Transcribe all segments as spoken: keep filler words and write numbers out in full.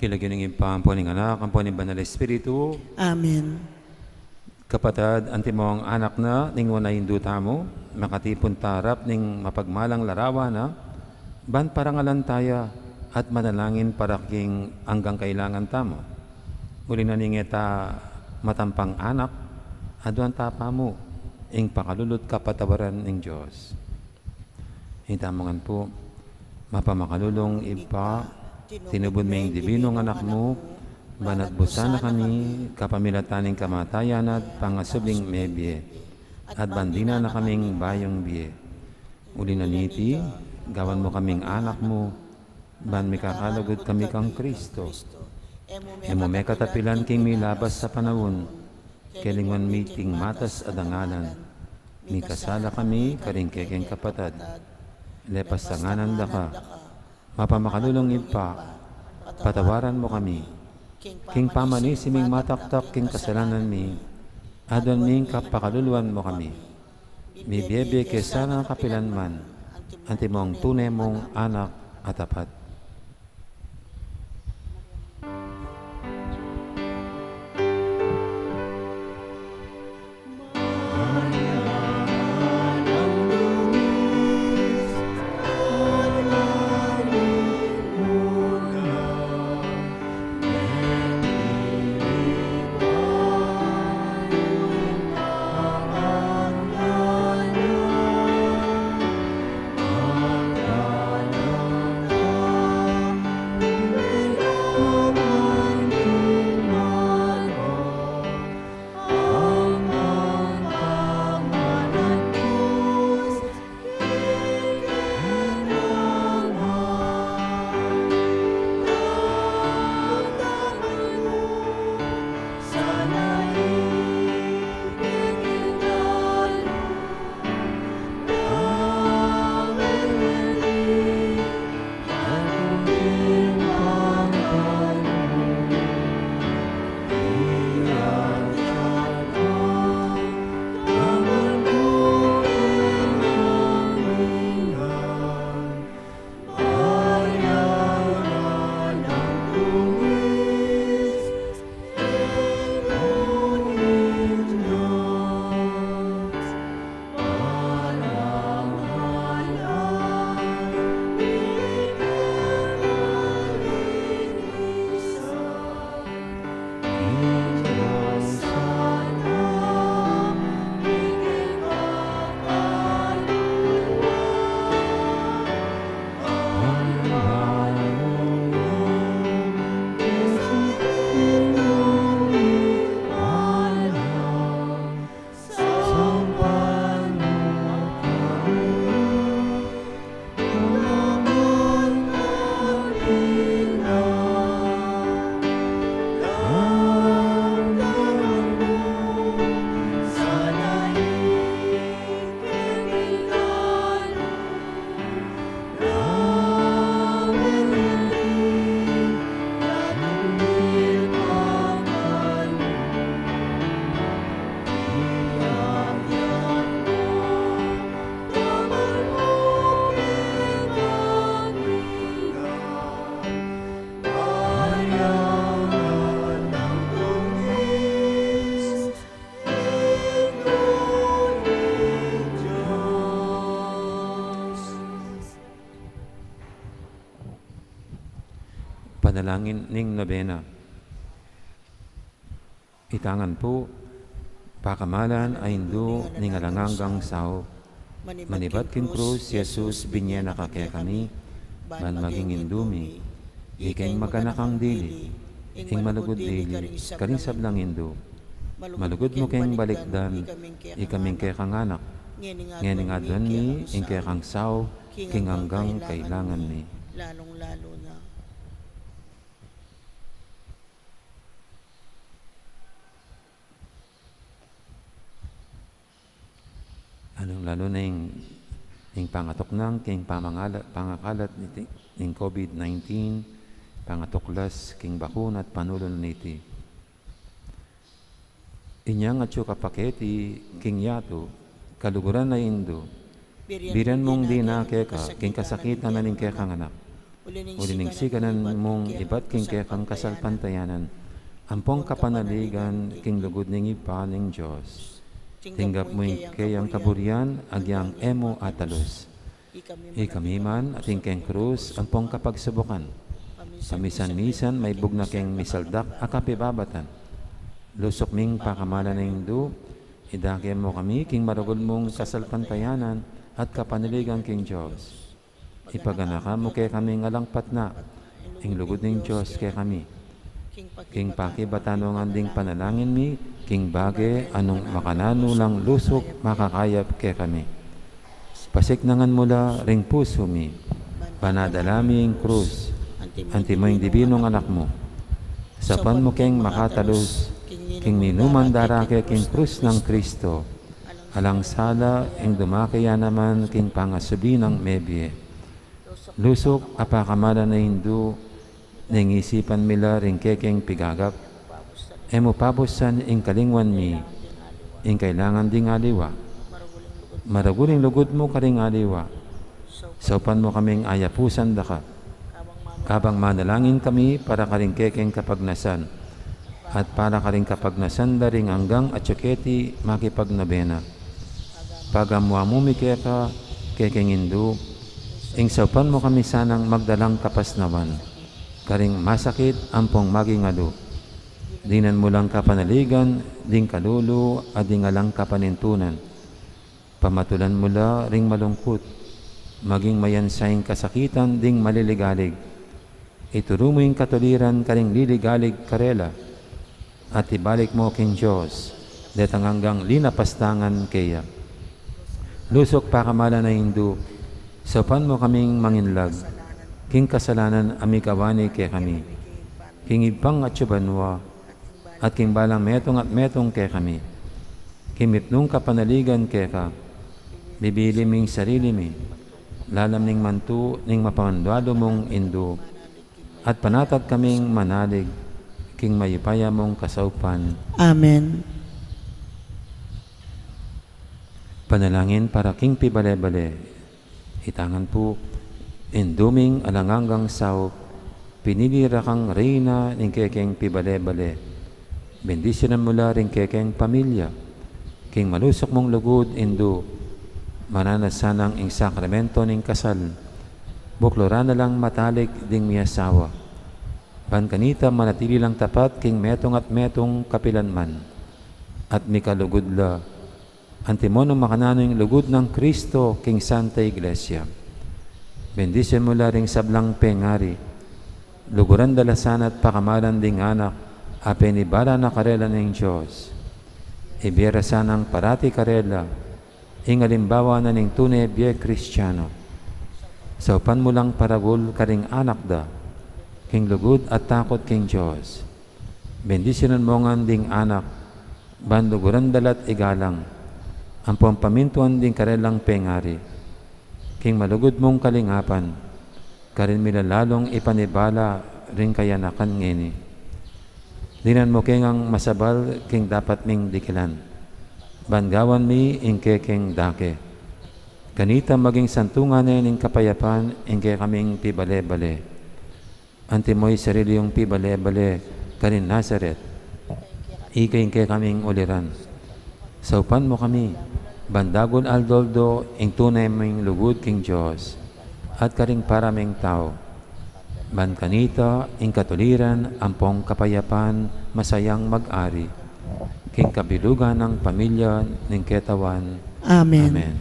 King lagyu ning Ibpa, ampo ning Anak, ampo ning Banal Espiritu. Amen. Kapatad, antimong anak na ning nuan a Indu tamu, makatipun ta arap ning mapagmalang larawan na, ban parangalan ta ya at manalangin para king anggang kailangan tamu. Uli na ning e ta matampang anak, aduan ta pamu ing pakalulu at kapatawaran ning Dios. Itamu ngan pu. Mapamakalulung Ibpa, tinubud me ing dibinung Anak mu, ban atbusan na kami kapamilatan ning kamatayan na at pangasubling mebie, at ban dinan na kaming bayung bie. Uli na niti, gawan mu kaming anak mu, ban mikakalugud kami kang Kristo. E mu me katapilan king milabas a panaun, kelinguan mi king matas a dangalan. Mikasala kami karing kekeng kapatad. Lepas a ngan da ka, mapamakalulung Ibpa, patawaran mu kami. King pamanisi ming mataktak king kasalanan mi, aduan ming kapakaluluan mu kami. Mibie-bie ke sana kapilan man, antimong tune mung anak a tapat. Panalangin ning Nobena. Ita ngan pu, pakamalan a Indu ning alang anggang saup. Manibat king krus i Jesus, binie na ka kekami, ban maging Indu mi, ikeng maganakang dili, ing malugud dili karing sablang Indu. Malugud mu keng balikdan ikaming kekang anak, ngening aduan mi ing kekang saup king anggang kailangan mi. Lalung-lalu na. Lalung-lalu na ing, ing pangatuknang king pamangala-, pangakalat niti, ning COVID nineteen, pangatuklas king bakuna at panulu na niti. Inyang atyu ka pa keti king yatu, kaluguran a Indu, birian mung dinan keka king kasakitan na ning kekang anak. Uli ning sikanan mung ibat king kekang kasalpantayanan, ampong kapanaligan king lugud ning Ibpa ning Dios. Tinggap mu ing keyang kaburian, agyang e mu atalus. Ikami man, atin keng krus, ampong kapagsubukan. Pamisan-misan, maibug na keng misaldak a kapibabatan. Lusuk ming pakamalan a Indu, idake mu kami king maragul mung kasalpantayanan at kapanaligan king Dios. Ipaganaka mu kekami ngan alang patna ing lugud ning Dios kekami. King pakibatan mu ngan ding panalangin mi, king bage a nung makananu lang lusuk makakayap kekami. Pasiknangan mu la ring pusu mi, ban adala mi ing krus, antimo ing dibinung Anak mu. Saupan mu keng makatalus king ninuman darake king krus nang Kristo, alang sala ing dumake ya naman king pangasubli nang mebie. Lusuk a pakamalan a Indu, neng isipan mi la ring kekeng pigagap. E mu pabusan ing kalingwan mi, ing kailangan ding aliwa. Maragul ing lugud mu karing aliwa. Saupan mu kaming ayapusan da ka. Kabang manalangin kami para karing kekeng kapagnasan, at para karing kapagnasan da ring anggang atyu keti makipagnobena. Pagamu-amu mi keka, kekeng Indu, ing saupan mu kami sanang magdalang kapasnawan karing masakit ampong magingalu. Dinan mu lang kapanaligan ding kalulu a ding alang kapanintunan. Pamatulan mu la ring malungkut, maging mayansa ing kasakitan ding maliligalig. Ituru mu ing katuliran karing liligalig karela, at ibalik mu king Dios detang anggang linapastangan keya. Lusuk pakamalan a Indu, saupan mu kaming manginlag king kasalanan a migawa ne kekami, king Ibpang atyu banua, at king balang metung at metung kekami. King mipnung kapanaligan keka, bibili ming sarili mi lalam ning mantu ning mapamandualu mung Indu, at panatag kaming manalig king mayupaya mung kasaupan. Amen. Panalangin para king pibale-bale. Itangan pu. Indu ming alang anggang saup, pinili ra kang reyna ning kekeng pibale-bale. Bendisyunan mu la ring kekeng pamilya. King malusuk mung lugud, Indu, maranas sanang ing sakramento ning kasal. Bukluran na lang matalik ding miasawa, ban kanita manatili lang tapat king metung at metung kapilanman, at mikalugud la, antimo nung makananu ing lugud nang Kristo king Santa Iglesia. Bendisyun mu la ring sablang pengari. Luguran da la sana't pakamalan ding anak a penibala na karela ning Dios. Ibie ra sanang parati karela ing alimbawa na ning tune bie Kristiano. Saupan mu lang paragul karing anak da king lugud at takut king Dios. Bendisyunan mu ngan ding anak, ban luguran da la't igalang ampong pamintuan ding karelang pengari. King malugud mung kalingapan, karin mi la lalung ipanibala ring kayanakan ngeni. Dinan mu ke ngang masabal king dapat ming dikilan, ban gawan mi ing kekeng dake. Kanita maging santungan ne ning kapayapan ing kekaming pibale-bale. Antimo ing sarili yung pibale-bale karin Nazaret, ika ing kekaming uliran. Saupan mu kami, ban dagul aldo-aldo ing tune ming lugud king Dios at karing para ming tau. Ban kanita ing katuliran ampong kapayapan masayang mag-ari king kabilugan nang pamilya ning ketawan. Amen. Amen.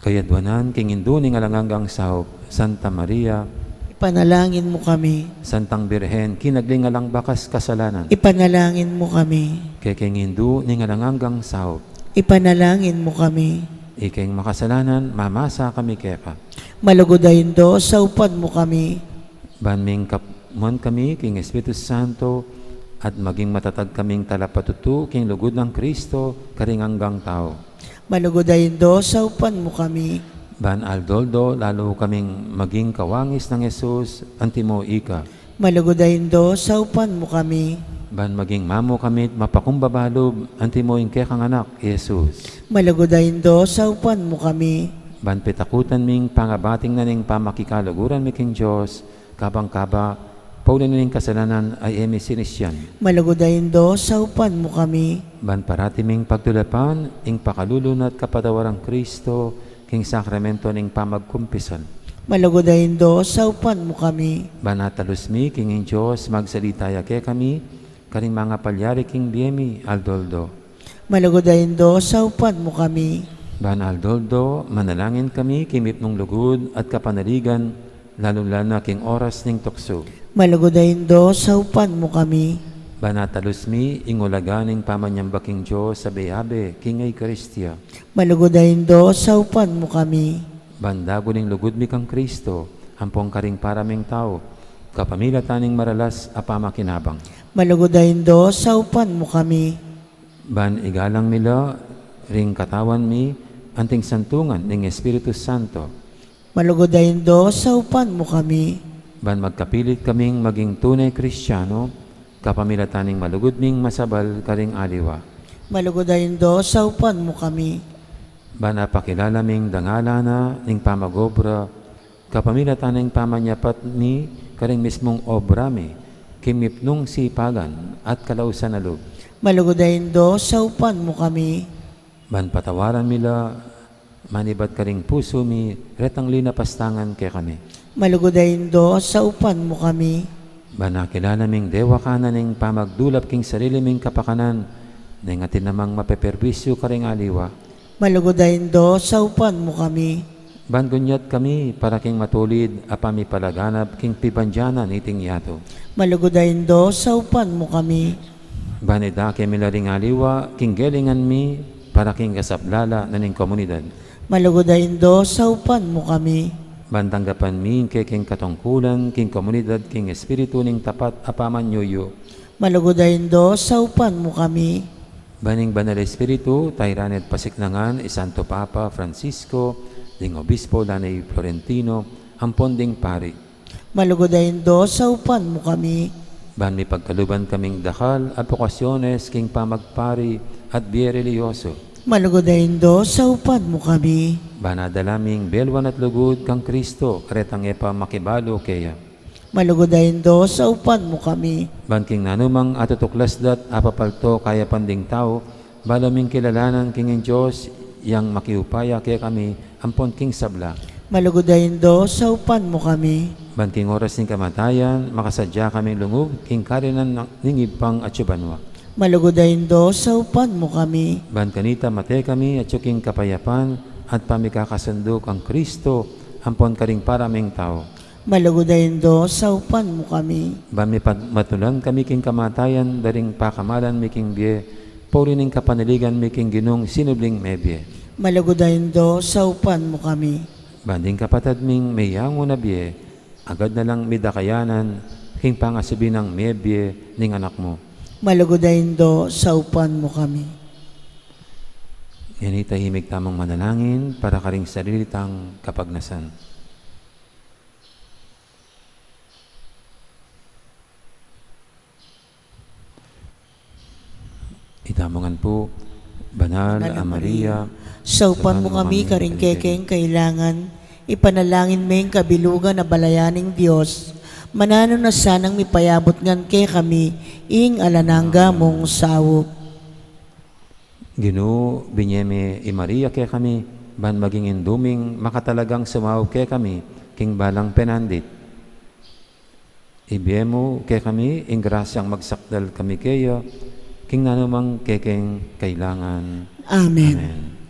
Kayadwanan king Indu ning alang anggang saup, Santa Maria. Ipanalangin mu kami. Santang Birhen, kinagli ning alang bakas kasalanan. Ipanalangin mu kami. Kekeng Indu ning alang anggang saup. Ipanalangin mu kami. Ikeng makasalanan, mamasa kami keka. Malugud a Indu, saupan mu kami. Ban mingkamuan kami king Espiritu Santo, at maging matatag kaming talapatutu king lugud nang Kristo, karing anggang tau. Malugud a Indu, saupan mu kami. Ban aldo-aldo lalu kaming maging kawangis nang Jesus, antimo ika. Malugud a Indu, saupan mu kami. Ban maging mamu kami't mapakumbaba lub, antimo ing kekang anak, Jesus. Malugud a Indu, saupan mu kami. Ban pitakutan ming pangabating na ning pamakikaluguran mi king Dios, kabang kaba, pauli na ning kasalanan a e mi sinisian. Malugud a Indu, saupan mu kami. Ban parati ming pagdulapan ing pakalulu na at kapatawaran Kristo, king sakramento ning pamagkumpisal. Malugud a Indu, saupan mu kami. Ban atalus mi king ing Dios, magsalita ya kekami, karing mangapalyari king bie mi, aldo-aldo. Malugud a Indu, saupan mu kami. Ban aldo-aldo, manalangin kami, king mipnung lugud at kapanaligan, lalung-lalu na king oras ning tuksu. Malugud a Indu, saupan mu kami. Ban atalus mi, ing ulaga ning pamanyamba king Dios, abe-abe, king Eukaristia. Malugud a Indu, saupan mu kami. Ban dagul ing lugud mi kang Kristo, ampong karing para ming tau, kapamilatan ning maralas a pamakinabang. Malugud a Indu, saupan mu kami. Ban igalang mi la ring katawan mi, anting santungan ning Espiritu Santo. Malugud a Indu, saupan mu kami. Ban magkapilit kaming maging tune Kristiano, kapamilatan ning malugud ming masabal karing aliwa. Malugud a Indu, saupan mu kami. Ban apakilala ming dangalan na ning pamag-obra, kapamilatan ning pamanyapat mi karing mismung obra mi, king mipnung sipagan at kalausan a lub. Malugud a Indu, saupan mu kami. Ban patawaran mi la, manibat karing pusu mi, retang linapastangan kekami. Malugud a Indu, saupan mu kami. Ban akilala ming dewakan na ning pamagdulap king sarili ming kapakanan, neng atin namang mapeperbisyu karing aliwa. Malugud a Indu, saupan mu kami. Ban gunyat kami para king matulid a pamipalaganap king pibandian niting yatu. Malugud a Indu, saupan mu kami. Ban idake mi la ring aliwa king gelingan mi para king kasaplala na ning komunidad. Malugud a Indu, saupan mu kami. Ban tanggapan mi ing kekeng katungkulan king komunidad king espiritu ning tapat a pamanyuyu. Malugud a Indu, saupan mu kami. Ban ing Banal Espiritu, tairan at pasiknangan i Santo Papa Francisco, ding Obispo Lani Florentino, ampon ding pari. Malugud a Indu, saupan mu kami. Ban mipagkaluban kaming dakal a bokasyones king pamagpari at bie relihiyoso. Malugud a Indu, saupan mu kami. Ban adala ming beluan at lugud kang Kristo, karetang e pa makibalu keya. Malugud a Indu, saupan mu kami. Ban king nanumang atutuklas da't apapalto kayapan ding tau, balu ming kilalanan king ing Dios yang makiupaya kekami ampon king sabla. Malugud a Indu, saupan mu kami. Ban king oras ning kamatayan, makasadya kaming lungub king karinan ning Ibpang atsu banua. Malugud a Indu, saupan mu kami. Ban kanita mate kami atsu king kapayapan at pamikakasundu kang Kristo ampon karing para ming tau. Malugud a Indu, saupan mu kami. Ban mipagmatulan kami king kamatayan, da ring pakamalan mi king bie, pauli ning kapanaligan mi king Ginung sinubling mebie. Malugud a Indu, saupan mu kami. Ban ding kapatad ming meyangu na bie, agad na lang midakayanan king pangasubi nang mebie ning Anak mu. Malugud a Indu, saupan mu kami. Ngeni tahimik tamung manalangin para karing sarili tang kapagnasan. Itamu ngan pu, Banal a Maria, saupan mu kami karing kekeng kailangan, ipanalangin me ing kabilugan a balayan ning Dios, mananu na sanang mipayabut ngan kekami ing alang angga mung saup. Ginu, binie me i Maria kekami, ban maging indu ming makatalagang sumaup kekami king balang penandit. Ibie mu kekami ing grasyang magsakdal kami keya king nanumang kekeng kailangan. Amen. Amen.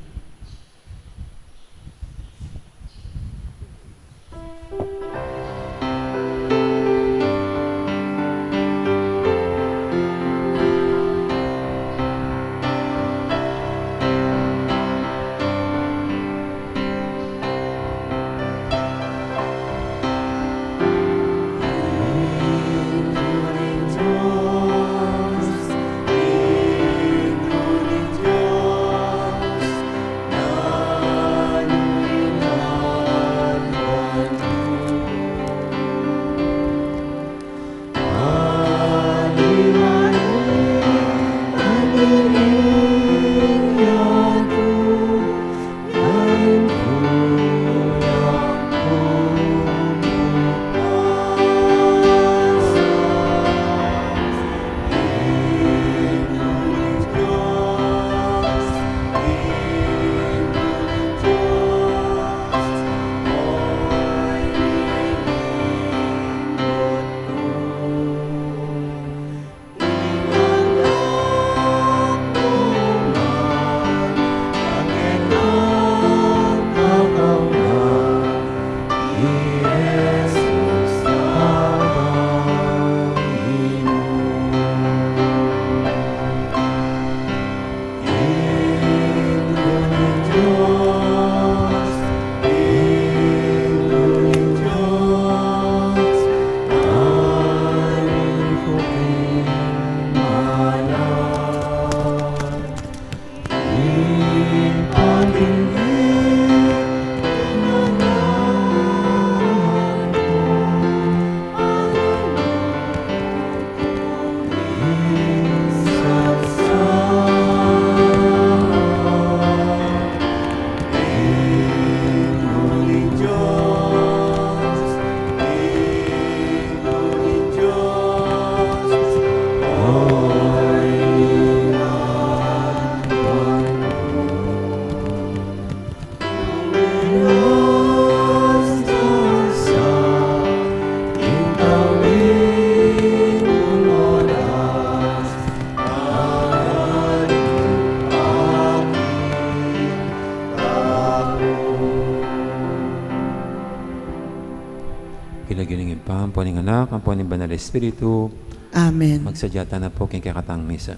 King lagyu ning Ibpa, ampo ning Anak, ampo ning Banal Espiritu. Amen. Magsadya tana pu king kekatang misa.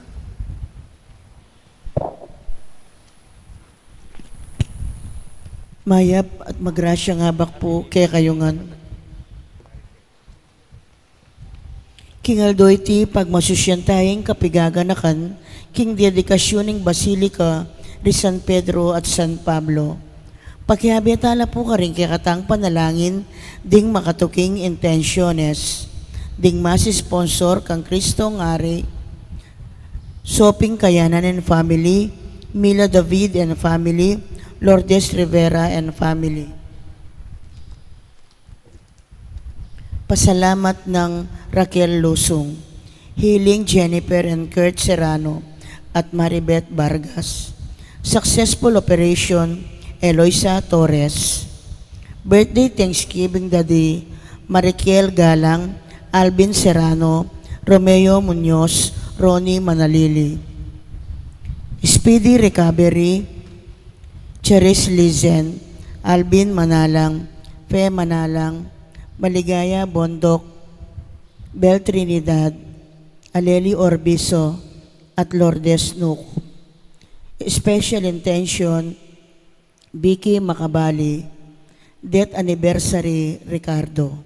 Mayap at magrasyang abak pu kekayu ngan. King aldo iti, pagmasusyan taya ing kapigaganakan king dedikasyun ning Basilika ri San Pedro at San Pablo. Pakiabe tala pu karing kekatang panalangin ding makatuking intensyones. Ding mas sponsor kang Kristong Ari, Soping Kayanan and family, Mila David and family, Lourdes Rivera and family. Pasalamat nang Raquel Lusung, Healing Jennifer and Kurt Serrano, at Maribeth Vargas. Successful operation, Eloisa Torres. Birthday Thanksgiving Daddy Marikel Galang, Alvin Serrano, Romeo Muñoz, Ronnie Manalili. Speedy recovery, Charis Lizen, Alvin Manalang, Fe Manalang, Maligaya Bondoc, Bel Trinidad, Aleli Orbiso, at Lourdes Nucup. Special intention, Vicky Macabali, death anniversary, Ricardo.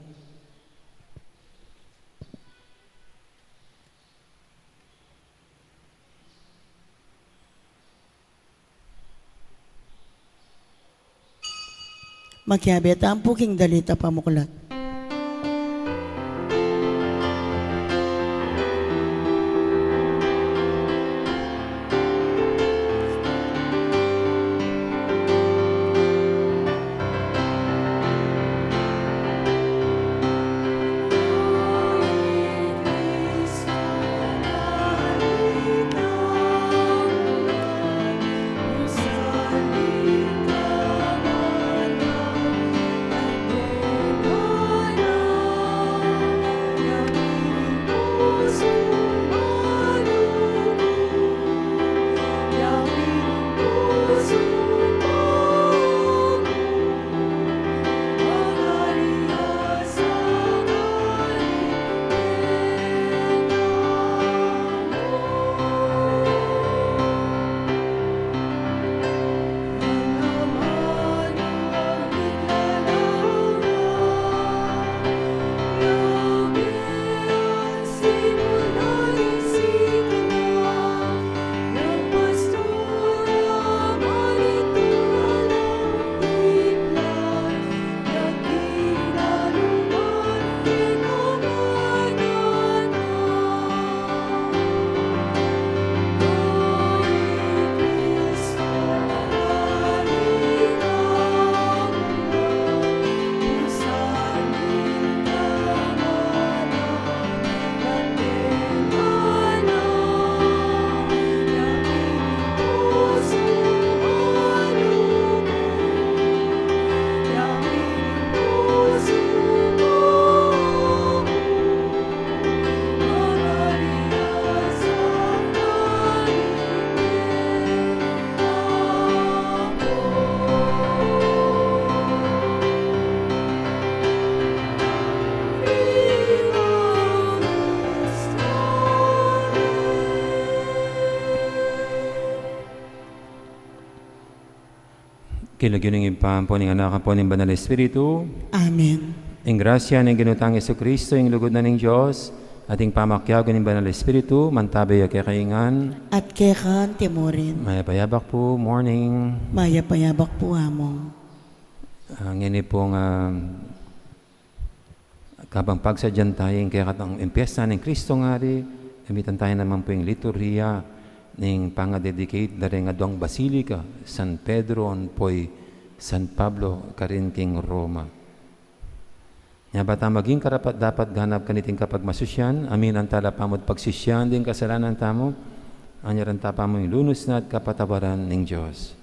Makiabe tamu pu king dalit a pamuklat. King lagyu ning Ibpa, ampo ning Anak, ampo ning Banal Espiritu. Amen. Ing grasya ning Ginu tang Jesucristo, ing lugud na ning Dios, at ing pamakiabe ning Banal Espiritu, mantabe ya kekayu ngan. At keka antimurin. Mayap a yabak pu, morning. Mayap a yabak pu, Among. Ah, ngeni pung, ah, kabang pagsadyan tayu ing kekatang ing piesta ning Kristong Ari, gamitan tayu naman pu ing liturhiya ning pangadedicate da ring aduang basilika, San Pedro ampo i San Pablo, karin king Roma. Nya ba ta maging karapat-dapat ganap kaniting kapagmasusyan, aminan tala pamu at pagsisian ding kasalanan tamu, anyaran ta pamu ing lunus na at kapatawaran ning Dios.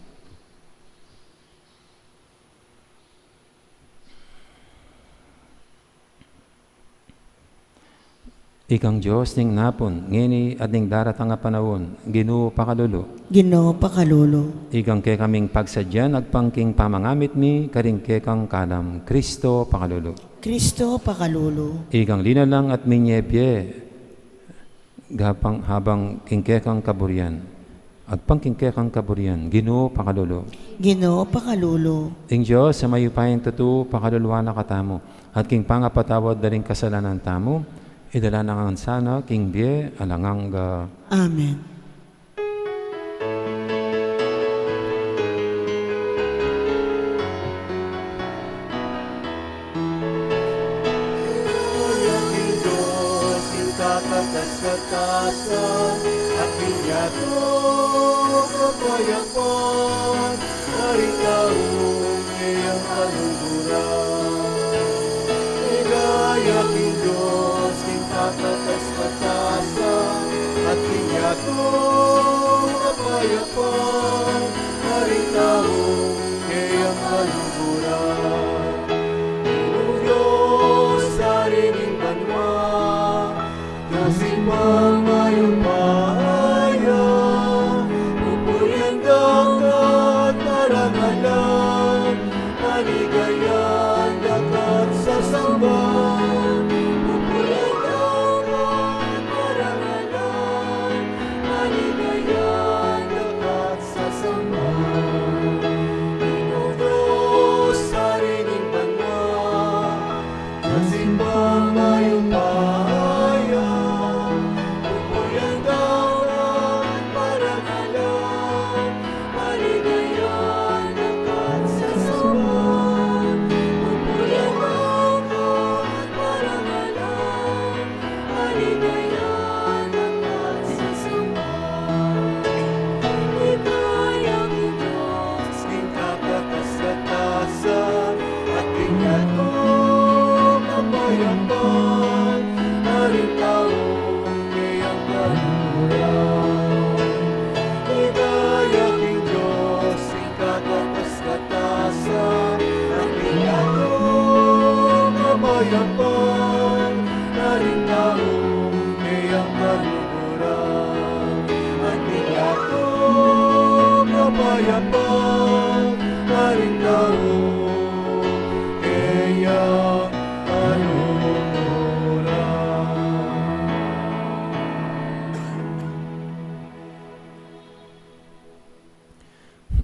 Ikang Dios ning napun, ngeni at ning daratang a panaun, Ginu pakalulu. Ginu pakalulu. Ikang kekaming pagsadyan, agpang king pamangamit mi, karing kekang kalam, Kristo pakalulu. Kristo pakalulu. Ikang linalang at minyebie, gapang habang king kekang kaburian. Agpang king kekang kaburian, Ginu pakalulu. Ginu pakalulu. Ing Dios a mayupayang tutu, pakaluluan na katamu, at king pangapatawad da ring kasalanan tamu, idala na ngan sana king bie alang angga. Amen. Kaya king Dios ing kakatas-katasan, at inya to kapayapan, karing taung keyang kaluguran. Ligaya king Dios ing kakatas-katasan, at inya to kapayapan, karing taung keyang kaluguran. Ginu Dios, Ari ning banua, tusin pang mayupaya, pupurian da ka at parangalan, paligayan da ka at sasamban, pupurian da ka at parangalan, paligayan da ka at sasamban. Ginu Dios, Ari ning banua, tusin pang mayupaya, pupurian da ka at parangalan, paligayan da ka at sasamban, pupurian da ka at parangalan, paligayan da ka at sasamban. Ligaya king Dios ing kakatas-katasan, at inya to kapayapan, karing taung keyang kaluguran. Ligaya king Dios ing kakatas-katasan, at inya to kapayapan, karing taung keyang kaluguran. At inya to kapayapan, karing taung keyang kaluguran.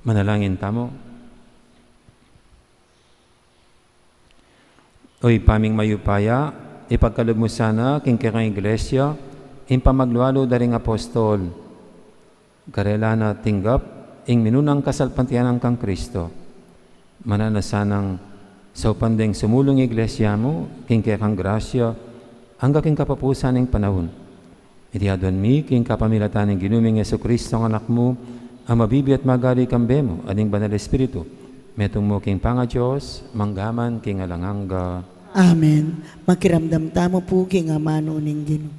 Manalangin tamu. O Ibpa ming mayupaya, ipagkalub mu sana king kekang Iglesia ing pamaglualu da ring apostol, karela na tinggap ing minunang kasalpantayanan kang Kristo. Mananu na sanang saupan deng sumulung Iglesia mu king kekang grasya angga king kapupusan ning panaun. Iti aduan mi king kapamilatan ning Ginu ming Jesucristo, Anak mu, a mabibie at magari kambe mu at ning Banal Espiritu, metung mu king pangaDios, mangga man king alang angga. Amen. Makiramdam tamu pu king amanu ning Ginu.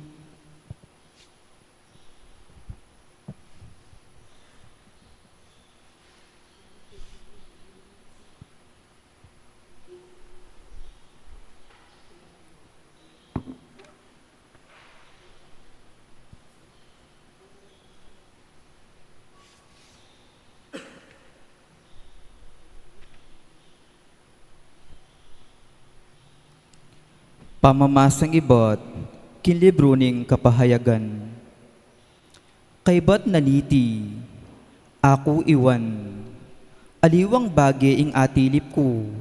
Pamamasang ibat king libru ning Kapahayagan. Kaybat na niti, aku i Juan, aliwang bage ing atilip ku,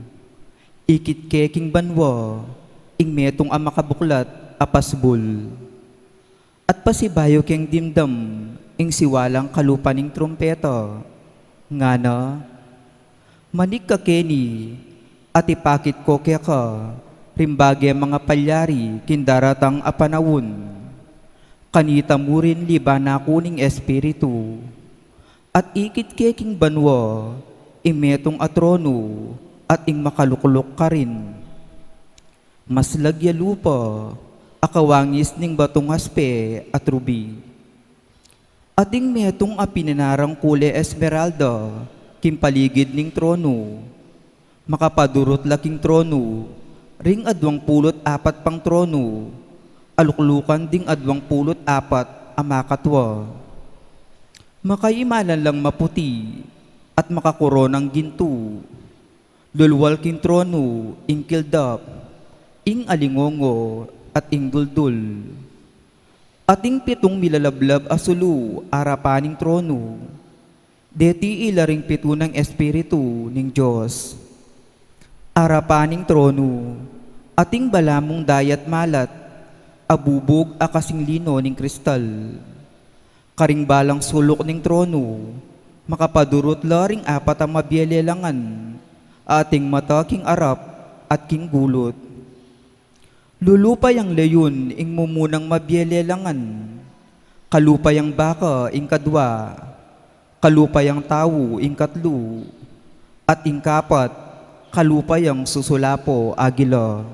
ikit ke king banua ing metung a makabuklat a pasbul. At pasibayu keng dimdam ing siwalang kalupa ning trumpeta, ngana, manig ka keni, at ipakit ko keka ring bage mangapalyari king daratang a panaun. Kanita mu rin libanan ku ning Espiritu, at ikit ke king banua ing metung a tronu at ing makalukluk karin. Maslag ya lupa a kawangis ning batung aspe at rubi. At ding metung a pinanarang kule esmeralda king paligid ning tronu. Makapadurut la king tronu ring aduang pulu't apat pang tronu, aluklukan ding aduang pulu't apat a makatwa. Makaimalan lang maputi at makakoronang gintu, lulwal king tronu ing kildap, ing alingongo, at ing duldul. Ating pitung milalablab a sulu arapan ning tronu. Deti ila ring pitu nang espiritu ning Dios. Arapan ning tronu, ating balamung dayat malat, abubug a kasing lino ning kristal. Karing balang suluk ning tronu, makapadurut la ring apat a mabie lelangan, ating mata king arap at king gulut. Lulupayang leon ing mumunang mabie lelangan, kalupayang baka ing kadwa, kalupayang tau ing katlu, at ing kapat, kalupayang susulapo agila.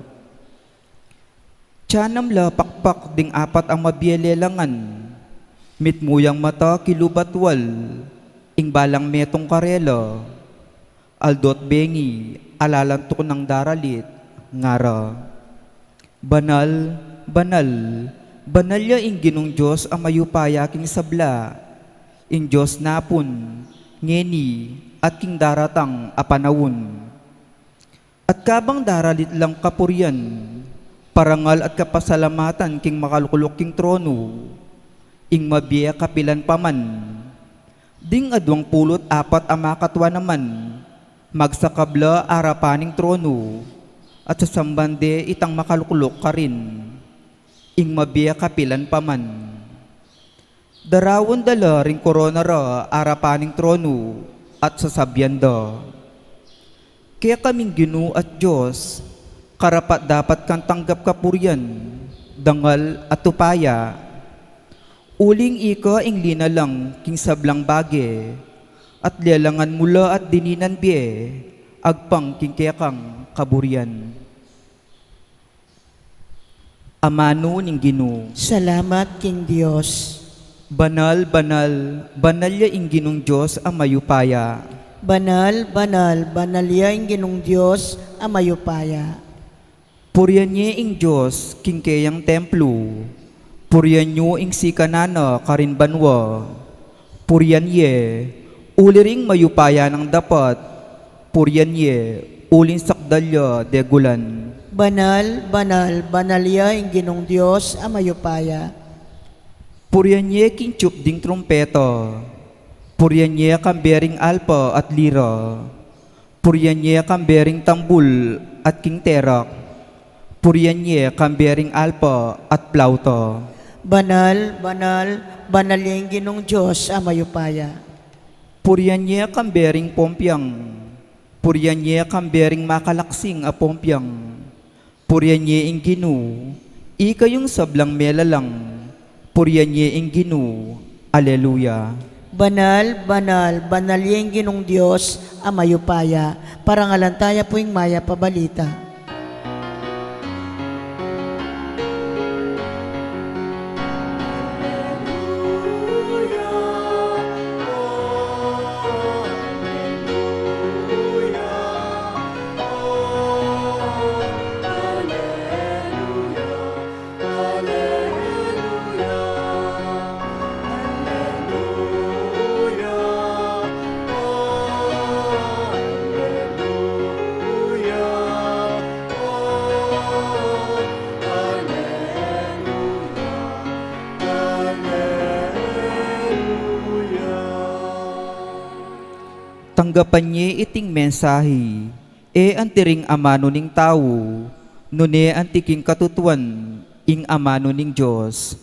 Tianam la pakpak ding apat a mabie lelangan, mitmu yang mata kilubat wal, ing balang metung karela, aldo't bengi, alalantuk nang daralit, ngara. Banal, banal, banal ya ing Ginung Dios a mayupaya king sabla, ing Dios napun, ngeni, at king daratang a panaun. At kabang daralit lang kapurian, parangal at kapasalamatan king makalukluk king tronu, ing mabie kapilan pa man, ding aduang pulu't apat a makatwa naman, magsakab la arapan ning tronu, at sasamban de itang makalukluk karin, ing mabie kapilan pa man. Darawan da la ring korona ra arapan ning tronu at sasabian da, "Keka ming Ginu at Dios, karapat-dapat kang tanggap kapurian, dangal at upaya. Uling ika ing linalang king sablang bage, at lelangan mu la at dininan bie, agpang king kekang kaburian." Amanu ning Ginu. Salamat king Dios. Banal, banal, banal ya ing Ginung Dios a mayupaya. Banal, banal, banal ya ing Ginung Dios a mayupaya. Purian ye ing Dios king keyang templu. Purian yu ing sikanan na karin banua. Purian ye, uli ring mayupaya nang dapat. Purian ye, uling sakdal ya degulan. Banal, banal, banal ya ing Ginung Dios a mayupaya. Purian ye king tiup ding trumpeta. Purian ye kambe ring alpa at lira. Purian ye kambe ring tambul at king terak. Purian ye kambe ring alpa at plauta. Banal, banal, banal ya ing Ginung Dios a mayupaya. Purian ye kambe ring pompiang. Purian ye kambe ring makalaksing a pompiang. Purian ye ing Ginu, ikayung sablang melalang. Purian ye ing Ginu. Aleluya. Banal, banal, banal ya ing Ginung Dios a mayupaya. Parangalan taya pu ing mayap a balita. Tanggapan ye iting mensahe, e anti ring amanu ning tau, nune anti king katutuan ing amanu ning Dios.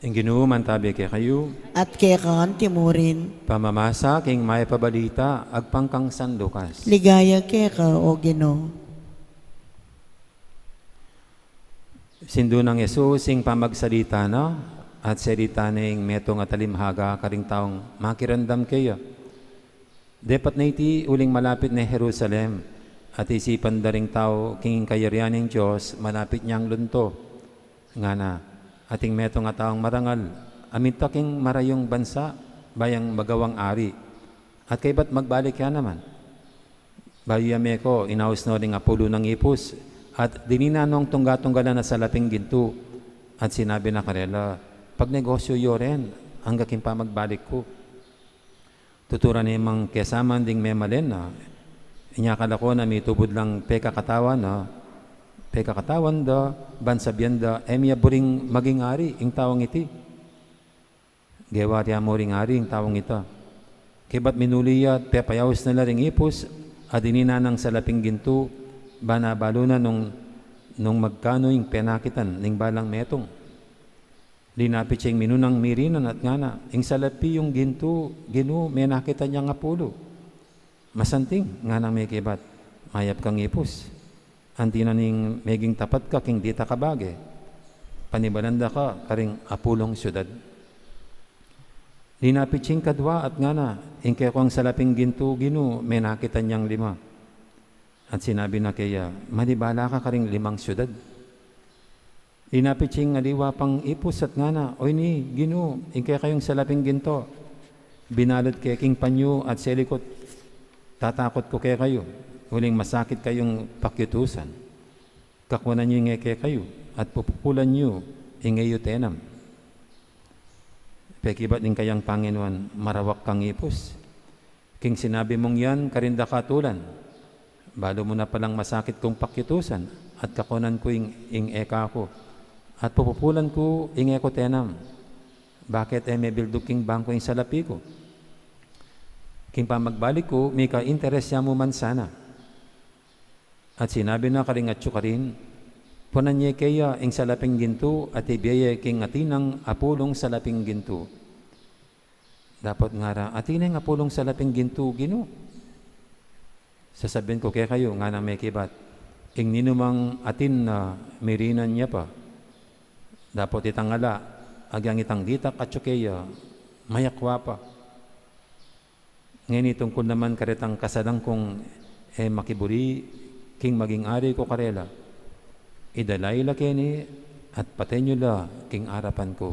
Ing Ginu mantabi kekayu. At keka anti murin. Pamamasa king mayap a balita agpang kang San Lucas. Ligaya keka, O Ginu. Sindu nang Jesus ing pamagsalita na, At selita ne ing metung a talimhaga karing taung makiramdam keya. Depat na iti uling malapit ne Jerusalem, at isipan da ring tau king kayarian ning Dios malapit neng lunto. Ngana, ating metung a taung marangal a minta king marayung bansa, ba yang magawang ari. At kaybat magbalik ya naman. Bayu ya meko, inaus no ring apulu nang ipus, at dininan nong tungga-tunggalan a salaping gintu, at sinabi na karela, "Pagnegosyu yo ren, angga king pamagbalik ku." Tuturan ne mang kesaman ding memalen na, inya kala ko na mitubud lang pekakatawan na, pekakatawan da, ban sabian da, "E mi ya buring maging ari ing taung iti." Gewa rya mu ring ari ing taung ita. Kaybat minuli ya at pepayaus na la ring ipus, a dininan nang salaping gintu, ba nabalu na nung, nung magkanu ing penakitan ning balang metung. Linapit ya ing minunang mirinan at ngana, "Ing salapi yung gintu, Ginu, menakitan yang apulu." "Masanting," nganang mekibat, "mayap kang ipus. Anti na ning meging tapat ka king dita kabage. Panibalan da ka karing apulung siudad." Linapit ya ing kadwa at ngana, "Ing kekong salaping gintu, Ginu, menakitan yang lima." At sinabi na keya, "Manibala ka karing limang siudad." Linapit ya ing aliwa pang ipus at ngana, "O ini, Ginu, ing kekayung salaping gintu, binalud ke king panyu at selikut, tatakut ku kekayu, uling masakit kayung pakyutusan. Kakunan yu ing e kekayu, at pupukulan yu ing e yu tenam." Pekibat ning kayang panginuan, "Marawak kang ipus. King sinabi mung yan, karin da ka atulan. Balu mu na palang masakit kung pakyutusan, at kakunan ku ing, ing e kaku, at pupukulan ku ing e ku tenam. Bakit e mebildug king bangku ing salapi ku? King pamagbalik ku, mika-interes ya mu man sana." At sinabi na karing atyu karin, "Punan ye keya ing salaping gintu, at ibie ye king atin nang apulung salaping gintu." Dapot ngara, "Atin neng apulung salaping gintu, Ginu?" "Sasabian ku kekayu," nganang mekibat, "ing ninumang atin na mirinan ya pa. Dapot itang ala, agyang itang ditak atyu keya, mayakwa pa. Ngeni tungkul naman karetang kasalan kung e makiburi king maging ari ku karela, idala yu la keni at paten yu la king arapan ku."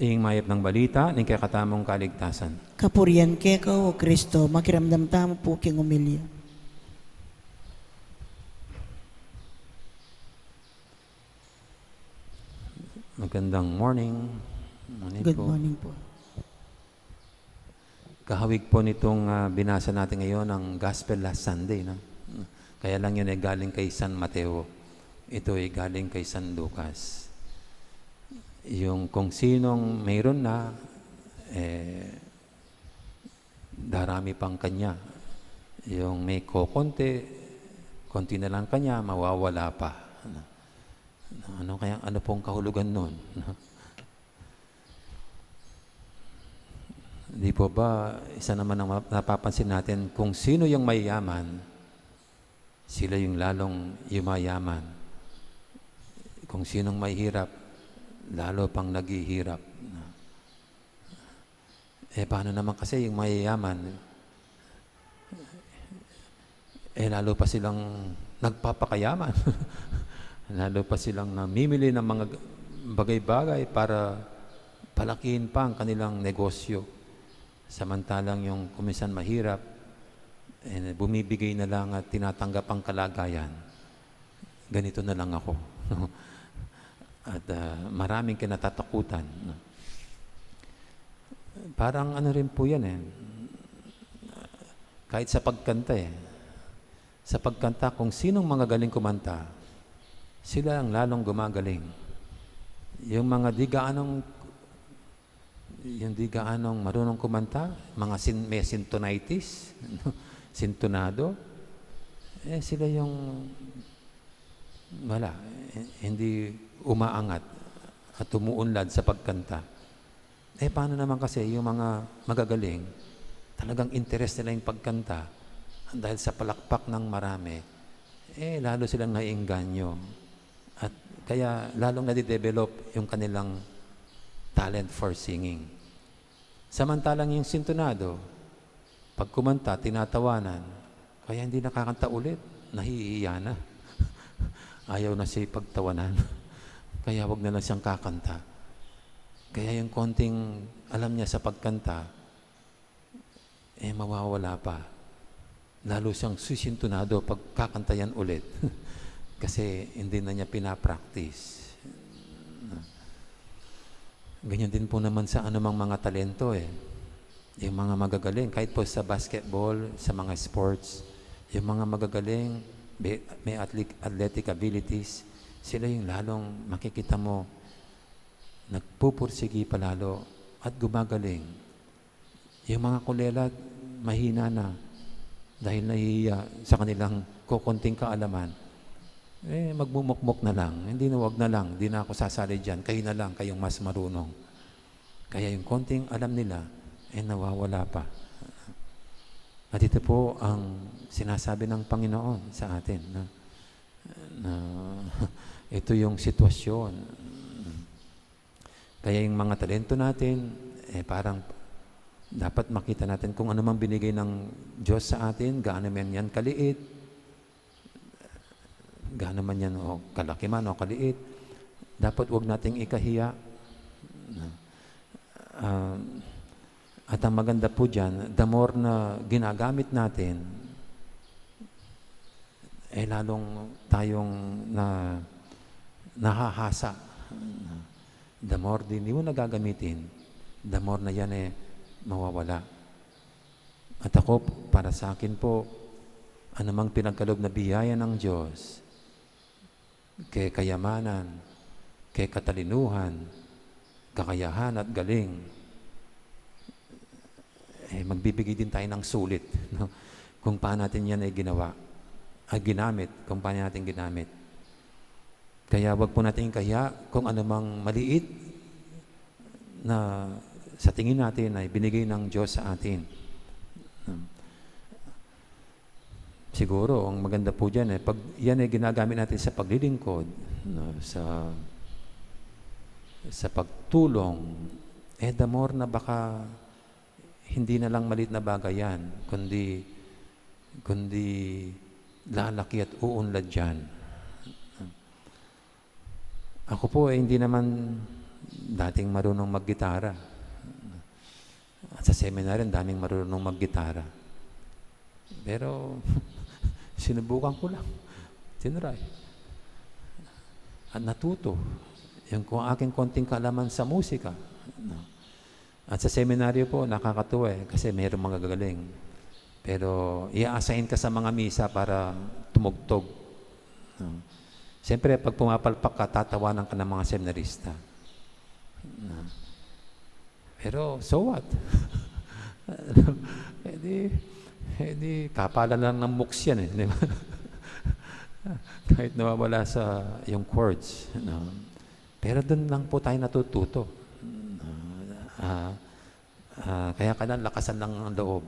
Ing mayap nang balita ning kekatamung kaligtasan. Kapurian keka, O Kristo. Makiramdam tamu pu king omilya. Magandang morning. Morning. Good po. Morning po. Kahawig po nitong, ah, binasa natin ngayon, ang Gospel last Sunday, no? Kaya lang yun ay galing kay San Mateo. Ito ay galing kay San Lucas. Yung kung sinong mayroon na, eh, darami pang kanya. Yung may kokonti, konti na lang kanya, mawawala pa. Ano, ano kaya, ano pong kahulugan nun? Di po ba, isa naman ang ma-, napapansin natin, kung sino yung mayayaman, sila yung lalong yumayaman. Kung sinong mahihirap, lalo pang naghihirap. Eh, paano naman kasi yung mayayaman? Eh, lalo pa silang nagpapakayaman. Lalo pa silang namimili ng mga g-, bagay-bagay para palakihin pa ang kanilang negosyo. Samantalang yung kung minsan mahirap, eh, bumibigay na lang at tinatanggap ang kalagayan. Ganito na lang ako. At, ah, maraming kinatatakutan, no? Parang ano rin po yan, eh. Kahit sa pagkanta, eh. Sa pagkanta, kung sinong magagaling kumanta, sila ang lalong gumagaling. Yung mga di gaanong, yung di gaanong marunong kumanta, mga sin-, may sintonitis, sintonado, eh, sila yung wala, eh, hindi umaangat at umuunlad sa pagkanta. Eh, paano naman kasi yung mga magagaling, talagang interes nila yung pagkanta, dahil sa palakpak ng marami, eh, lalo silang naiengganyo. At kaya lalong nade-develop yung kanilang talent for singing. Samantalang yung sintunado, pag kumanta, tinatawanan, kaya hindi nakakanta ulit, nahihiya na. Ayaw na siya pagtawanan. Kaya wag na lang siyang kakanta. Kaya yung konting alam niya sa pagkanta, eh, mawawala pa. Lalo siyang sisintunado pag kakanta yan ulit. Kasi hindi na niya pinapractice. Ganyan din po naman sa anumang mga talento eh. Yung mga magagaling, kahit po sa basketball, sa mga sports, yung mga magagaling, may, may athletic, athletic abilities, sila yung lalong makikita mo nagpupursigi palalo at gumagaling. Yung mga kulelat, mahina na dahil nahihiya sa kanilang kukonting kaalaman. Eh, magmumukmok na lang. Hindi na, wag na lang. Di na ako sasali dyan. Kayo na lang, kayong mas marunong. Kaya yung konting alam nila, eh, nawawala pa. At ito po ang sinasabi ng Panginoon sa atin, na, na ito yung sitwasyon. Kaya yung mga talento natin, eh, parang dapat makita natin kung ano mang binigay ng Diyos sa atin, gaano man yan kaliit, gaano man yan, o kalaki man o kaliit, dapat wag nating ikahiya. Ah, at ang maganda po dyan, the more na ginagamit natin, eh, lalong tayong na, nahahasa. The more din yun na gagamitin, the more na yan, eh, mawawala. At ako, para sa akin po, anumang pinagkaloob na biyaya ng Diyos, kekayamanan, kekatalinuhan, kakayahan at galing, eh, magbibigay din tayo ng sulit, no? Kung paano natin yan ay ginawa, ay ginamit, kung paano natin ginamit. Kaya wag po natin ikahiya kung anumang maliit na sa tingin natin ay binigay ng Diyos sa atin. Siguro, ang maganda po dyan, eh, pag yan ay ginagamit natin sa paglilingkod, no, sa, sa pagtulong, eh, the more na baka hindi na lang maliit na bagay yan, kundi, kundi lalaki at uunlad yan. Ako po, eh, hindi naman dating marunong maggitara. At sa seminary, ang daming marunong maggitara. Pero, sinubukan ko lang. Tinry. At natuto. Yung kung aking konting kaalaman sa musika. No? At sa seminaryo po, nakakatuwa eh, kasi mayroong magagaling. Pero, i-assign ka sa mga misa para tumugtog. No? Siyempre, pag pumapalpak ka, tatawanan ka ng mga seminarista. No? Pero, so what? Eh di, eh di, kapalan lang ng mooks yan eh, di ba? Kahit nawawala sa yung chords, no? Pero dun lang po tayo natututo. Ah, ah, kaya kailangan lakasan lang ang loob,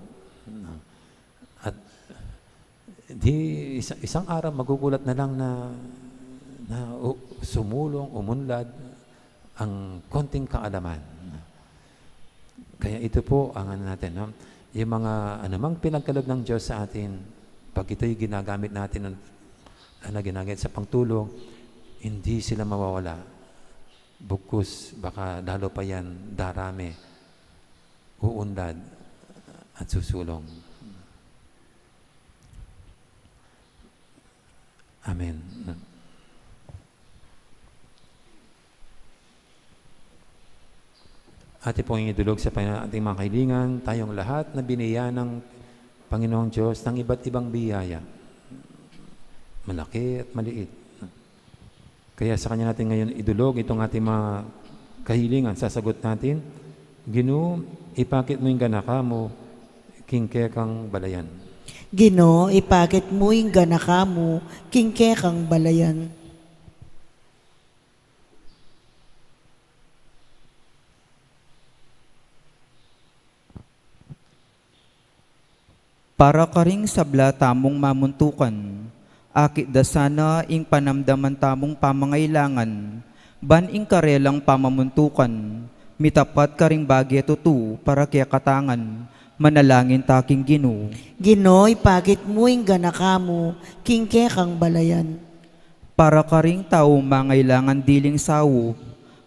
no? At di isa-, isang araw magugulat na lang na, na, u-, sumulong, umunlad ang konting kaalaman. Kaya ito po ang ano natin, no? Yung mga anumang pinagkaloob ng Diyos sa atin, pag ito'y ginagamit natin, na ginagamit sa pangtulong, hindi sila mawawala. Bugkus, baka lalo pa yan darami, uunlad, at susulong. Amen. Atin pong idulog sa Panginoon ating mga kahilingan, tayong lahat na binigyan ng Panginoong Diyos ng iba't ibang biyaya, malaki at maliit. Kaya sa Kanya natin ngayon idulog itong ating mga kahilingan. Sasagot natin, Ginu, ipakit mu ing ganaka mu king kekang balayan. Ginu, ipakit mu ing ganaka mu king kekang balayan. Para karing sabla tamung mamuntukan, Akit da sana ing panamdaman tamung pamangailangan, ban ing karelang pamamuntukan, mitapat karing bage tutu para kekatang ngan, manalangin ta king Ginu. Ginu, ipakit mu ing ganaka mu king kekang balayan. Para karing taung mangailangan diling saup,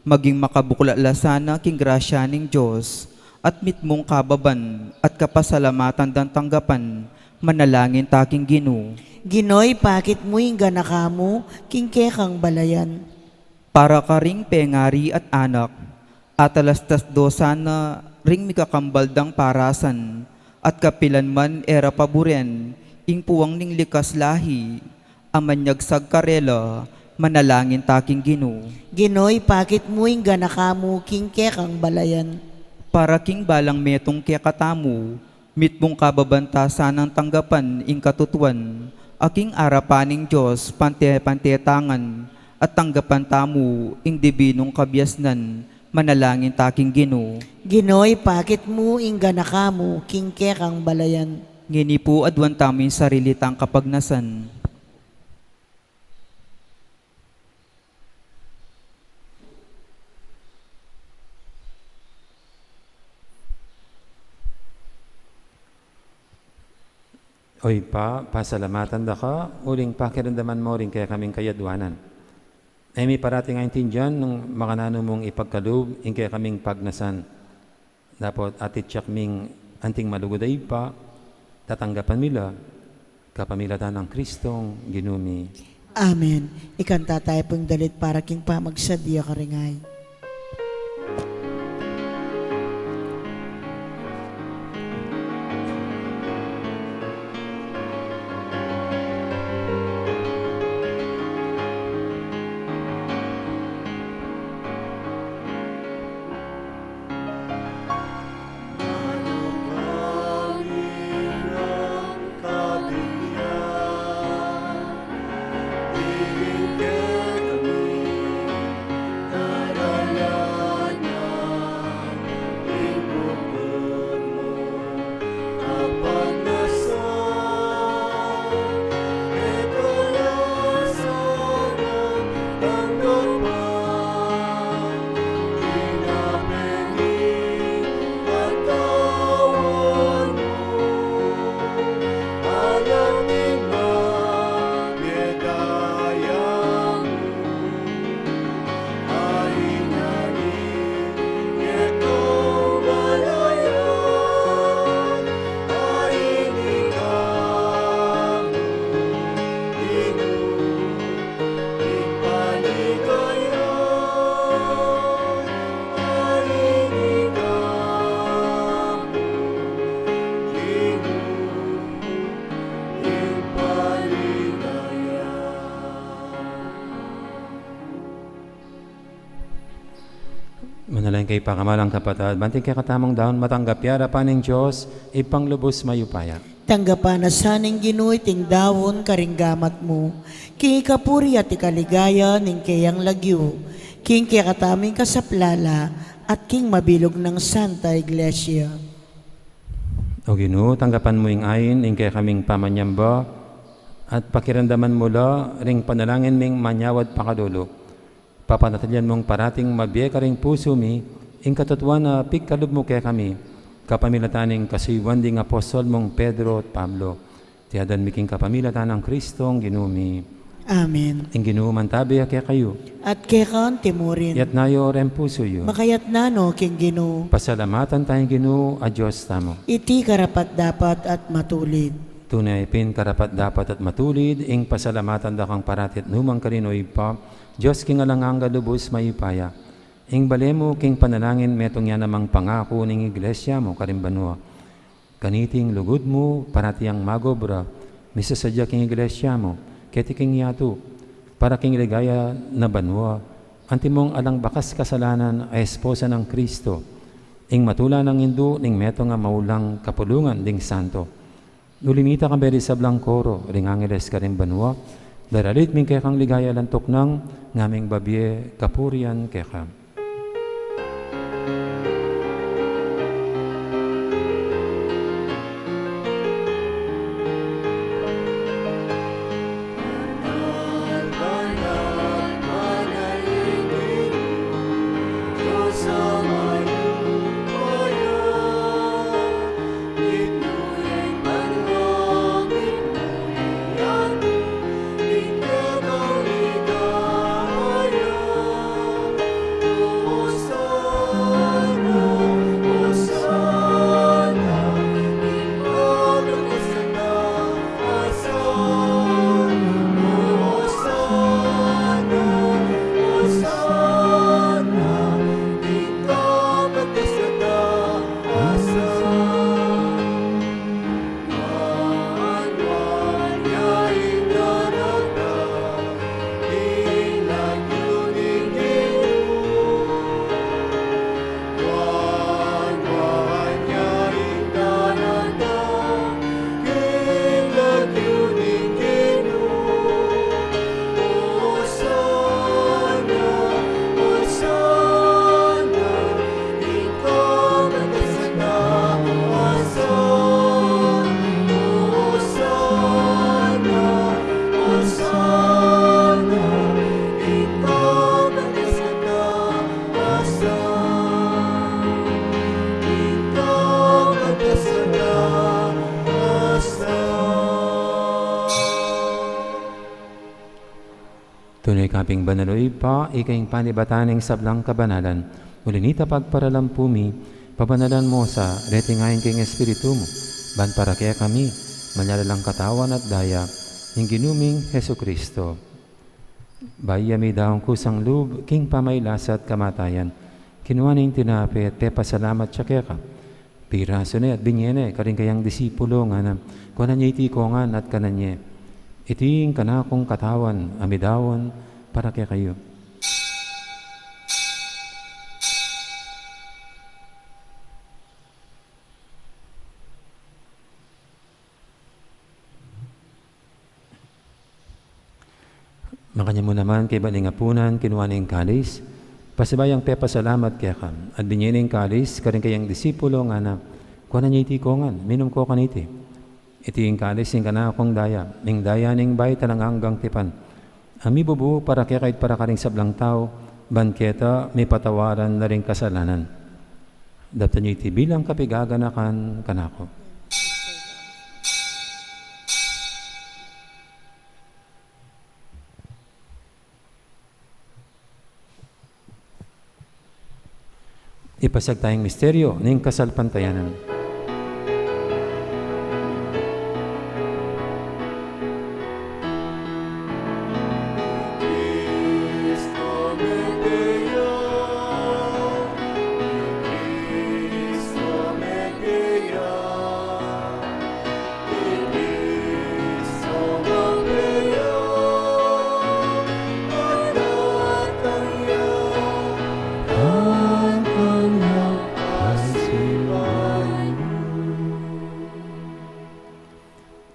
maging makabuklat la sana king grasya ning Dios, at mitmung kababan at kapasalamatan dang tanggapan, manalangin ta king Ginu. Ginu, ipakit mu ing ganaka mu king kekang balayan. Para karing pengari at anak, atalastas do sana ring mikakambal dang parasan, at kapilan man e ra paburen ing puwang ning likas lahi a manyagsag karela, manalangin ta king Ginu. Ginu, ipakit mu ing ganaka mu king kekang balayan. Para king balang metung kekatamu, mitmung kababan ta sanang tanggapan ing katutuan, a king arapan ning Dios pante-pante ta ngan, at tanggapan tamu ing dibinung kabiasnan, manalangin ta king Ginu. Ginu, ipakit mu ing ganaka mu king kekang balayan. Ngeni pu, aduan tamu ing sarili tang kapagnasan. O Ibpa, pasalamatan da ka, uling pakiramdaman mu ring kekaming kayadwanan. E mi parati aintindian nung makananu mung ipagkalub ing kekaming pagnasan. Dapot atyu mi king anting malugud a Ibpa, tatanggapan mi la, kapamilatan nang Kristong Ginu mi. Amen. Ikanta tamu pung dalit para king pamagsadya karing ain. Manalangin kayu, pakamalan kung kapatad, ban ing kekatamung daun matanggap ya king arapan ning Dios, Ibpang lubus mayupaya. Tanggapan na sa ning Ginu iting daun karing gamat mu, king ikapuri at ikaligaya ning keyang lagyu, king kekatamung kasaplalan, at king mabilug nang Santa Iglesia. O Ginu, tanggapan mu ing ain ning kekaming pamanyamba, at pakiramdaman mu la ring panalangin ming manyawad pakalulu. Papanatilian mung parating mabie karing pusu mi ing katutuan a pigkalub mu kekami, kapamilatan ning kasuyuan ding apostol mung Pedro at Pablo. Iti adwan mi king kapamilatan nang Kristong Ginu mi. Amen. Ing Ginu mantabi ya kekayu. At keka mu rin. Itas yu reng pusu yu. Makatas no king Ginu. Pasalamatan taya ing Ginu a Dios tamu. Iti karapat-dapat at matulid. Tune pin karapat-dapat at matulid ing pasalamatan da kang parati at nukarin man, O Ibpa, Dios king alang angga, lubus mayupaya. Ing bale mu king panalangin metung ya namang pangaku ning Iglesia mu karin banua. Kaniting lugud mu parati yang magobra, misasadya king Iglesia mu, keti king yatu, para king ligaya na banua, antimong alang bakas kasalanan a esposa nang Kristo, ing matula nang indu ning metung a maulang kapulungan ding santo. Nune mita kambe ring sablang koro ring angeles karin banua, daralit mi ing kekang ligaya alang tuknang, ngaming babie kapurian keka. Tune ka pin banal, o Ibpa, ika ing panibatan ning sablang kabanalan. Uli na nita, pagparalampu mi, pabanalan mu sa reting ain king Espiritu mu, ban para kekami, manyala lang katawan at daya ning Ginu ming Jesucristo. Bayu ya midaun kusang lub king pamagkasakit at kamatayan, kinua ne ing tinape, pepasalamat ya keka, pirasu ne at binye ne karing kayang disipulo, ngana, kuanan ye iti kongan at kanan ye. Iti ing kanakung katawan a midaun para kekayu. Makanyan mu naman, kaybat ning apunan, kinua ne ing kalis, pasibayu yang pepasalamat keka, at binye ne ing kalis karing kayang disipulo, ngana, kuanan ye iti kongan, minum ko kaniti. Iti ing kalis ning kanakung daya, ing daya ning bayu at alang anggang tipan, a mibubu para kekayu at para karing sablang tau, ban keta mipatawaran na ring kasalanan. Daptan yu iti bilang kapaganakan kanaku. Ipasiag taya ing misteryu ning kasalpantayanan.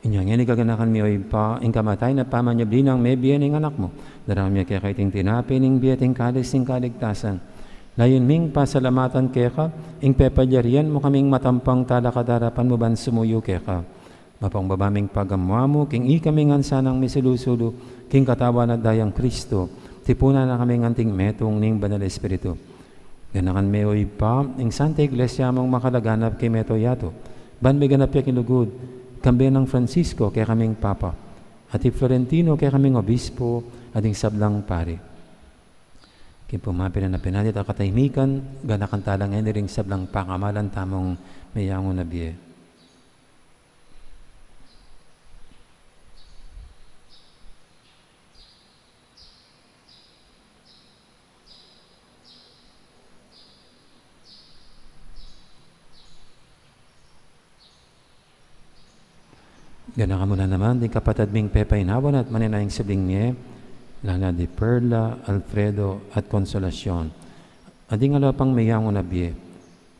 Inya ngeni, gaganakan mi, o Ibpa, ing kamatayan at pamanyubli nang mebie ning Anak mu. Daraun mi keka iting tinape ning bie at ing kalis ning kaligtasan. Layun ming pasalamatan keka ing pepalyarian mu kaming matampang talakad king arapan mu ban sumuyu keka. Mapakumbaba ming pagamu-amu king ikaming ansanang misulu-sulu king katawan at dayang Kristo, tipunan na kaming anting metung ning Banal Espiritu. Ganakan me, o Ibpa, ing Santa Iglesia mung makalaganap king mabilug a yatu, ban miganap ya king lugud, kambe nang Francisco, kekaming Papa, at i Florentino, kekaming Obispo, at ding sablang pari. King pamagpinangan at katahimikan, ganakan tala ngeni ring sablang pakamalan tamung meyangu na bie. Ganakan mu na naman ding kapatad ming pepainawan at manenaya ing sibling mie, lala di Perla, Alfredo, at Consolacion. At ding aliwa pang meyangu na bie.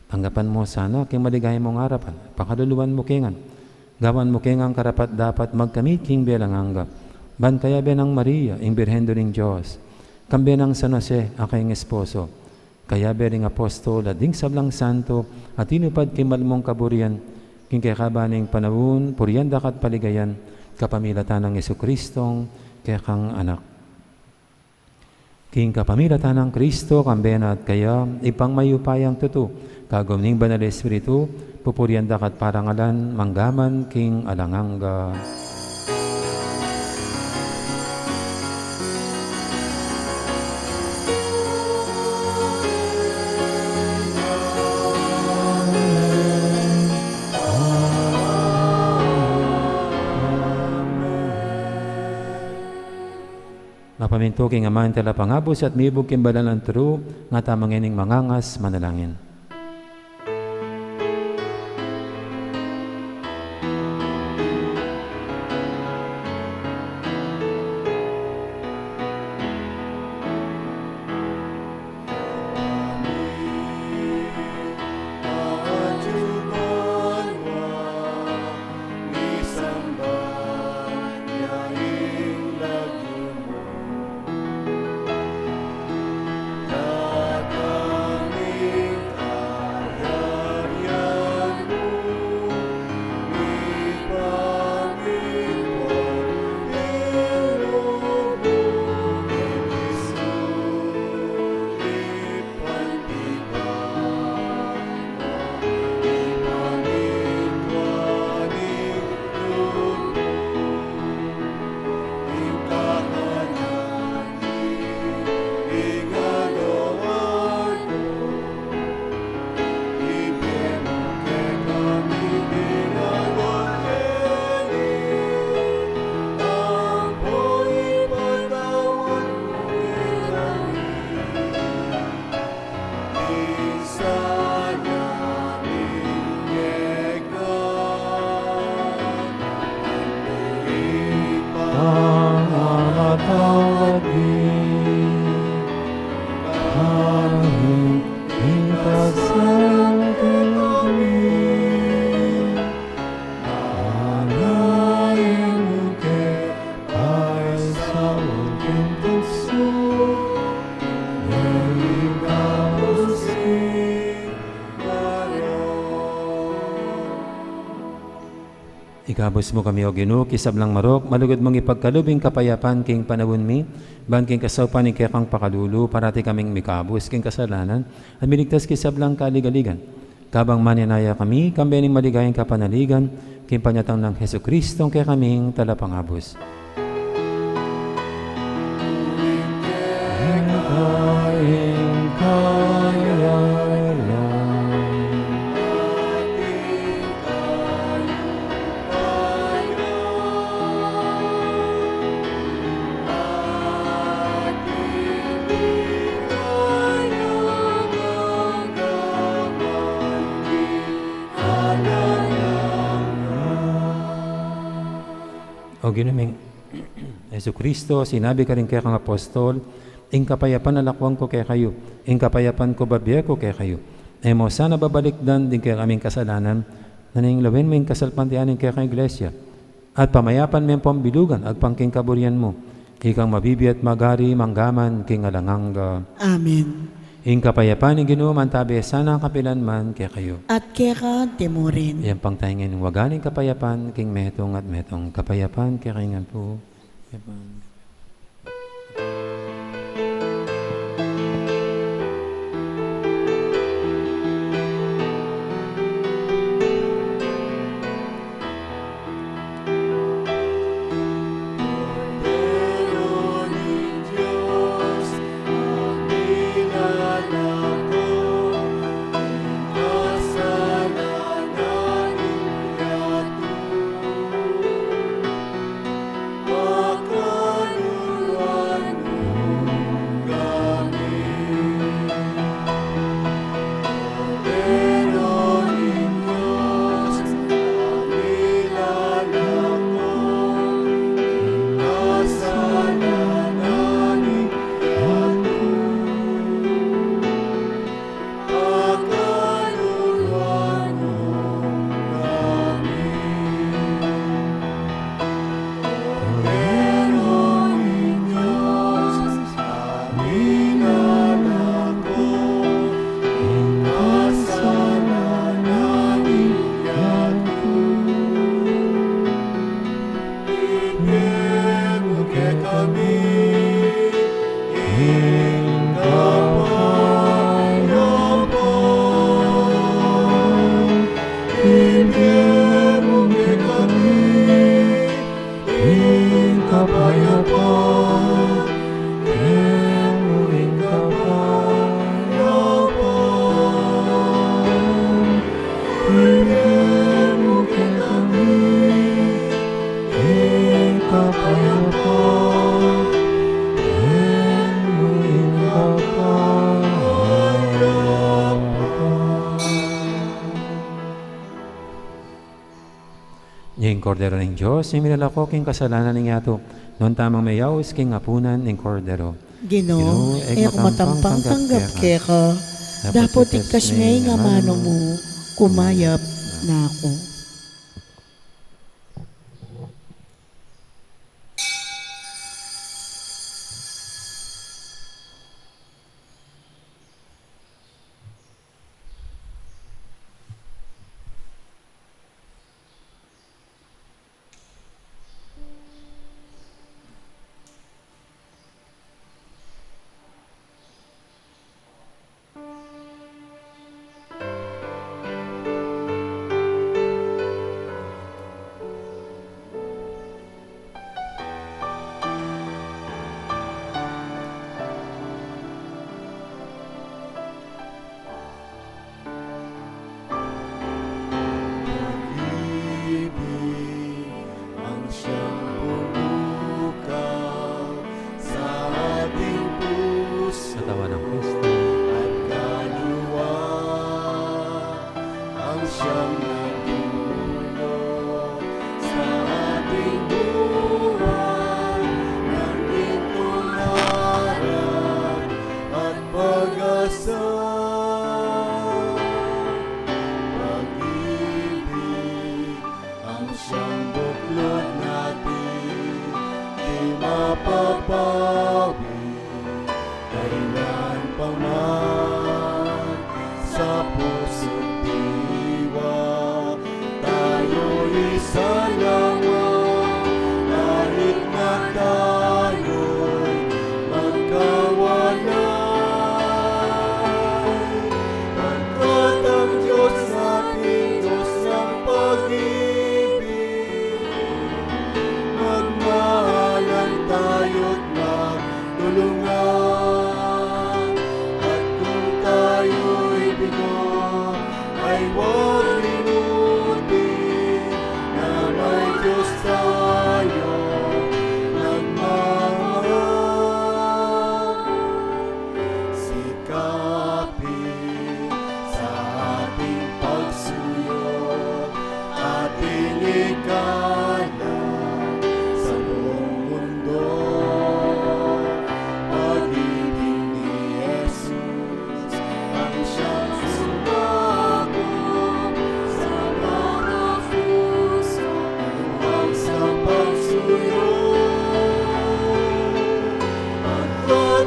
Tanggapan mu sana king maligaya mung arapan, pakaluluan mu kengan. Gawan mu kengang karapat-dapat magkamit king bie alang angga. Ban kayabe nang Maria, ing Birhen Indu ning Dios, kambe nang San Jose, a kayang esposo, kayabe ring apostol, at ding sablang santo a tinupad king mal mung kaburian, king kekaban ning panaun, purian da ka at paligayan, kapamilatan nang Jesucristong kekang Anak. King kapamilatan nang Kristo, kambe na at kaya, Ibpang mayupayang tutu, kagum ning Banal Espiritu, pupurian da ka at parangalan, mangga man king alang angga. Mapamintu king Ama, ing Talapangabus at mibug king banal nang turu, nga tamu ngening mangangas manalangin. Ikabus mu kami, O Ginu, king sablang marok, malugud mung ipagkalub ing kapayapan king panaun mi, ban king kasaupan ning kekang pakalulu, parati kaming mikabus king kasalanan, at miligtas king sablang kaligaligan. Kabang manenaya kami, kambe ning maligayang kapanaligan, king panyatang nang Jesucristo, ing kekaming Talapangabus. O Ginu ming Jesucristo, sinabi karing kekang apostol, "Ing kapayapan lakwan ku kekayu, ing kapayapan ku bibie ku kekayu." E mu sana babalikdan ding kekaming kasalanan, nune lawen mu ing kasalpantayanan ning kekang Iglesia, at pamayapan me pong bilugan agpang king kaburian mu, ikang mabibie at magari manggaman king alang angga. Amen. Ing kapayapan ning Ginu mantabi sana kapilan man kekayu. At keka anti mu rin. Iyampang tamu ing waga ning kapayapan king metung at metung. Kapayapan kekayu ngan pu. Kapayapan. Ing Kordero ning Dios, ing milalako king kasalanan ning yatu. Nuan tamung meyaus king apunan ning Kordero. Ginu, e ku matampang tanggap keka, dapot iktas me ing amanu mu, kumayap na ku.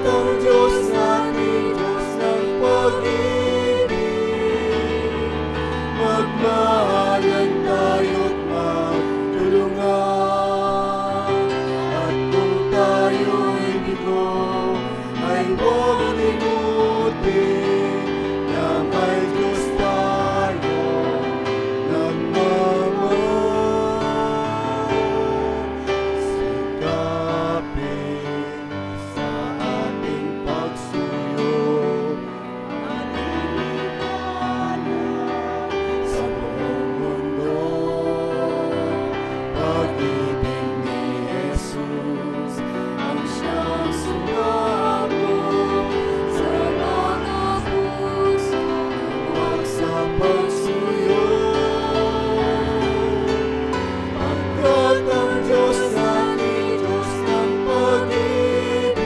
Ang Diyos natin, Diyos ng pag-ibig, magmahalan tayo't magtulungan. At kung tayo'y bigo, ay huwag limutin na may Diyos tayo nagmamahal. Sikapin sa ating pagsuyo. Sa buong mundo, pag-ibig ni Jesus ang siyang sumako sa mga puso, huwag sa pagsuyo. Pagkat ang Diyos natin, Diyos ng pag-ibig,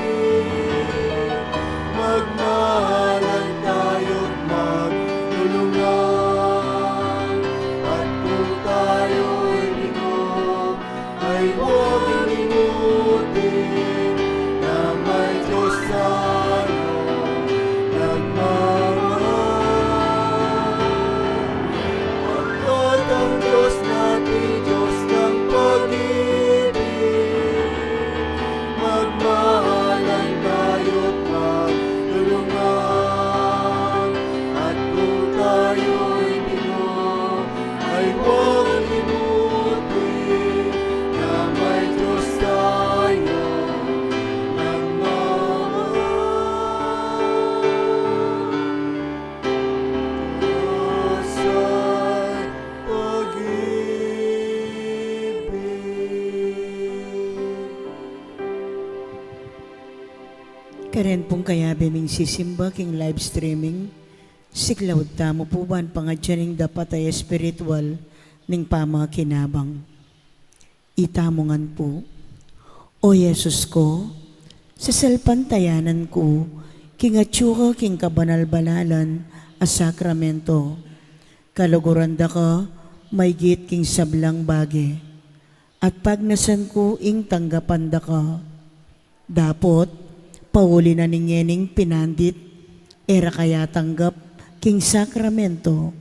magmahalan tayo't magtulungan. At kung tayo'y bigo, ay huwag limutin na may Diyos tayo nagmamahal. Pagkat ang Diyos natin, Diyos ng pag-ibig, magmahalan tayo't magtulungan. At kung tayo'y bigo, ay huwag limutin na may Diyos tayo nagmamahal. Diyos ay pag-ibig. Karen pung kayabe ming sisimba king live streaming, siklaud tamu pu ban pangadyan ing dapat a espiritual ning pamakinabang. Itamu ngan pu. O Jesus ko, sasalpantayanan ku king atyu ka king kabanal-banalan a sakramento. Kaluguran da ka maygit king sablang bage, at pagnasan ku ing tanggapan da ka. Dapot, pauli na ning ngening pinandit, e ra ka ya tanggap king sakramento,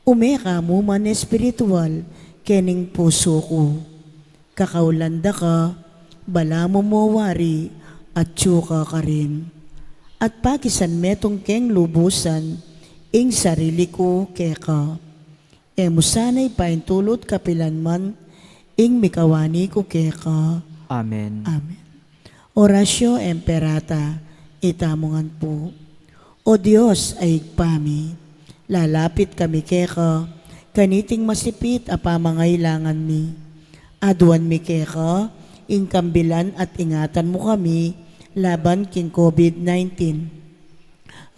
ume ka mu man espiritual kening pusu ku. Kakaulan da ka, balamu mo wari, atyu ka karin. At pakisan metung keng lubusan ing sarili ku keka. E mu sana ipaintulut kapilan man ing mikawani ku keka. Amen. Amen. Oratio Imperata, itamu ngan pu. O Dios a Ibpa mi, lalapit kami keka kaniting masipit a pamangailangan mi. Aduan mi keka ing kambilan at ingatan mu kami laban king COVID nineteen.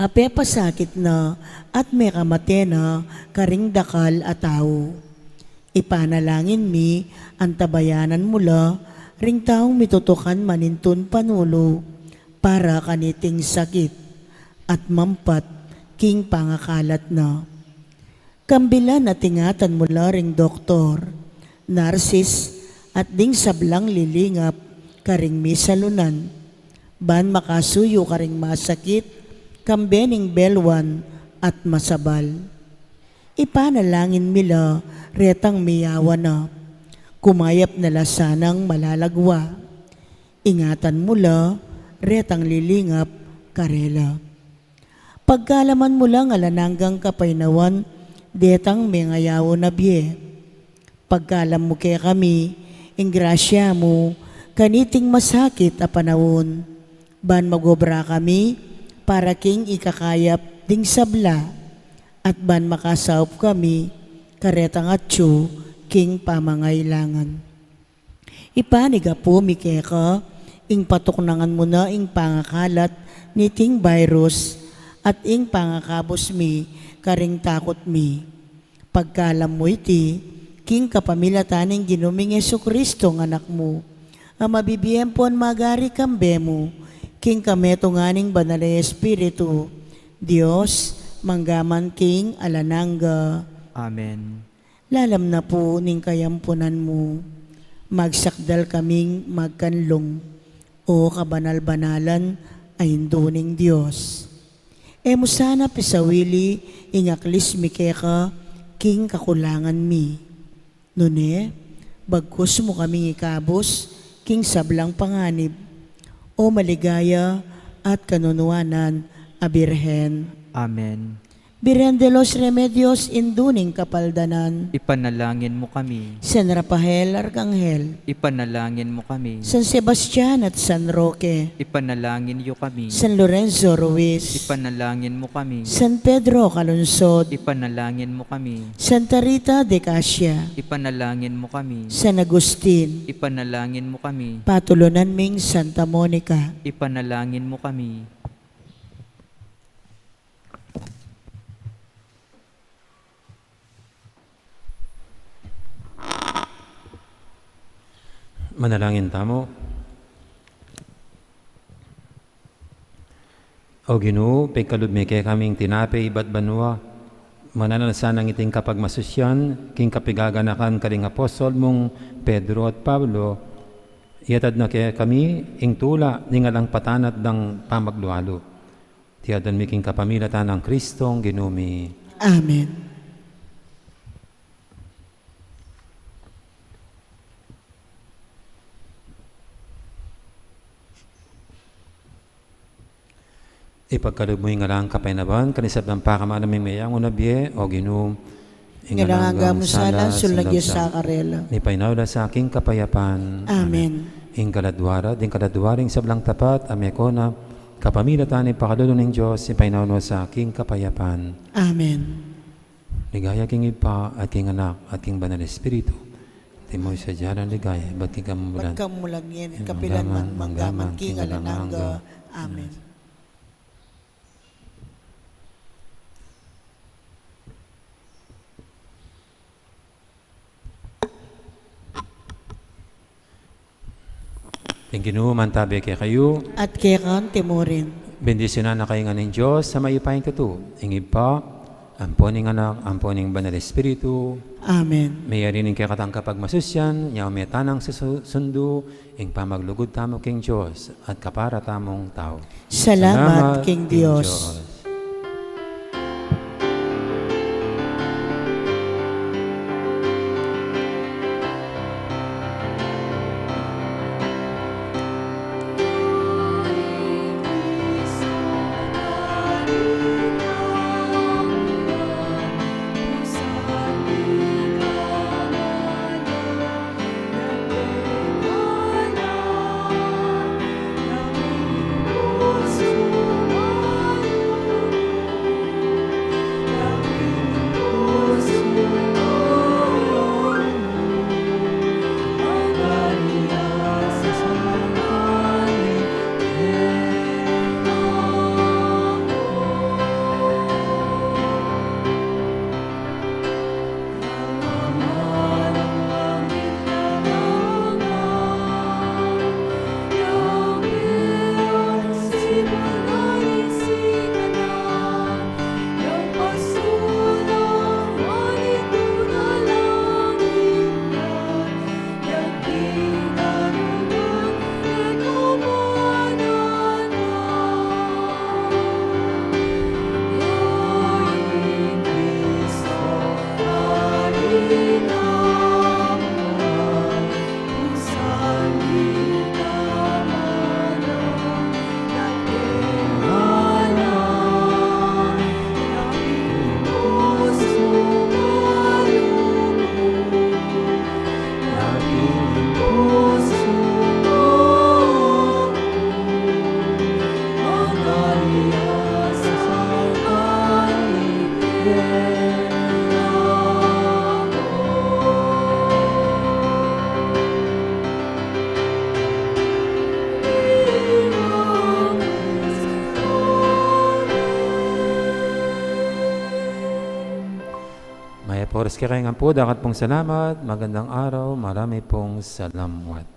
A pepasakit na at mekamate na karing dakal a tau. Ipanalangin mi, antabayanan mu la ring taung mitutukan manintun panulu para kaniting sakit at mampat king pangakalat na. Kambilan at ingatan mu la ring doktor, narsis, at ding sablang lilingap karing misalunan, ban makasuyu karing masakit, kambe ning belwan at masabal. Ipanalangin mi la retang miyawa na, kumayap na la sanang malalagwa. Ingatan mu la retang lilingap karela. Pagkalaman mu lang alang anggang kapaynawan detang mengayawan a bie. Pagkalam mu kekami ing grasya mu kaniting masakit a panaun, ban magobra kami para king ikakayap ding sabla, at ban makasaup kami karetang atyu king pamangailangan. Ipanigapu mi keka ing patuknangan mu na ing pangakalat niting virus at ing pangakabus mi karing takut mi. Pagkalam mu iti king kapamilatan ning Ginu ming Jesucristo nga Anak mu, a mabibie ampon magari kambe mu king kametungan ning Banal a Espiritu, Dios, mangga man king alang angga. Amen. Lalam na pu ning kayampunan mu, magsakdal kaming magkanlung, O kabanal-banalan a Indu ning Dios. E mu sana pisawili ing aklis mi keka king kakulangan mi. Nune, bagkus mu kaming ikabus king sablang panganib, O maligaya at kanunuanan a Birhen. Amen. Birhen de los Remedios, Indu ning Kapaldanan. Ipanalangin mu kami. San Rafael Arkanghel. Ipanalangin mu kami. San Sebastian at San Roque. Ipanalangin yu kami. San Lorenzo Ruiz. Ipanalangin mu kami. San Pedro Calungsod. Ipanalangin mu kami. Santa Rita de Casia. Ipanalangin mu kami. San Agustin. Ipanalangin mu kami. Patulunan ming Santa Monica. Ipanalangin mu kami. Manalangin tamu. O Ginu, pigkalub mi kekami ing tinape ibat banua, mananu na sanang iting kapagmasusyan king kapigaganakan karing apostol mung Pedro at Pablo, iyatad na kekami ing tula ning alang patanat dang pamaglualu. Iti adwan mi king kapamilatan nang Kristong Ginu mi. Amen. Ipagkalub mu ing alang kapaynawan karing sablang pakamanaming meyangu na bie, O Ginu. Ing alang angga mung sala, sulnag ya sa karela. Mipaynawa la sa king kapayapan. Amen. Ing kaladua ra, ding kaladua ring sablang tapat, a meko na, kapamilatan ning pakalulu ning Dios, mipaynawa na sa king kapayapan. Amen. Ligaya king Ibpa, at king Anak, at king Banal Espiritu. Antimo ing sadya nang ligaya, ibat king kamumulan. Ibat king kamumulan ngeni, kapilan man, mangga man, king alang angga. Amen. Ing Ginu mantabe kekayu. At keka mu rin. Bendisyunan na kayu ngan ning Dios a mayupayang tutu, ing Ibpa, ampo ning Anak, ampo ning Banal Espiritu. Amen. Meyari ning kekatang kapagmasusyan, nyau me tanang susu-, sundu, ing pamaglugud tamu king Dios, at kapara tamung tau. Salamat king Dios. Mayap a oras kekayu ngan pu, dakal pung salamat, magandang araw, marami pung salamat.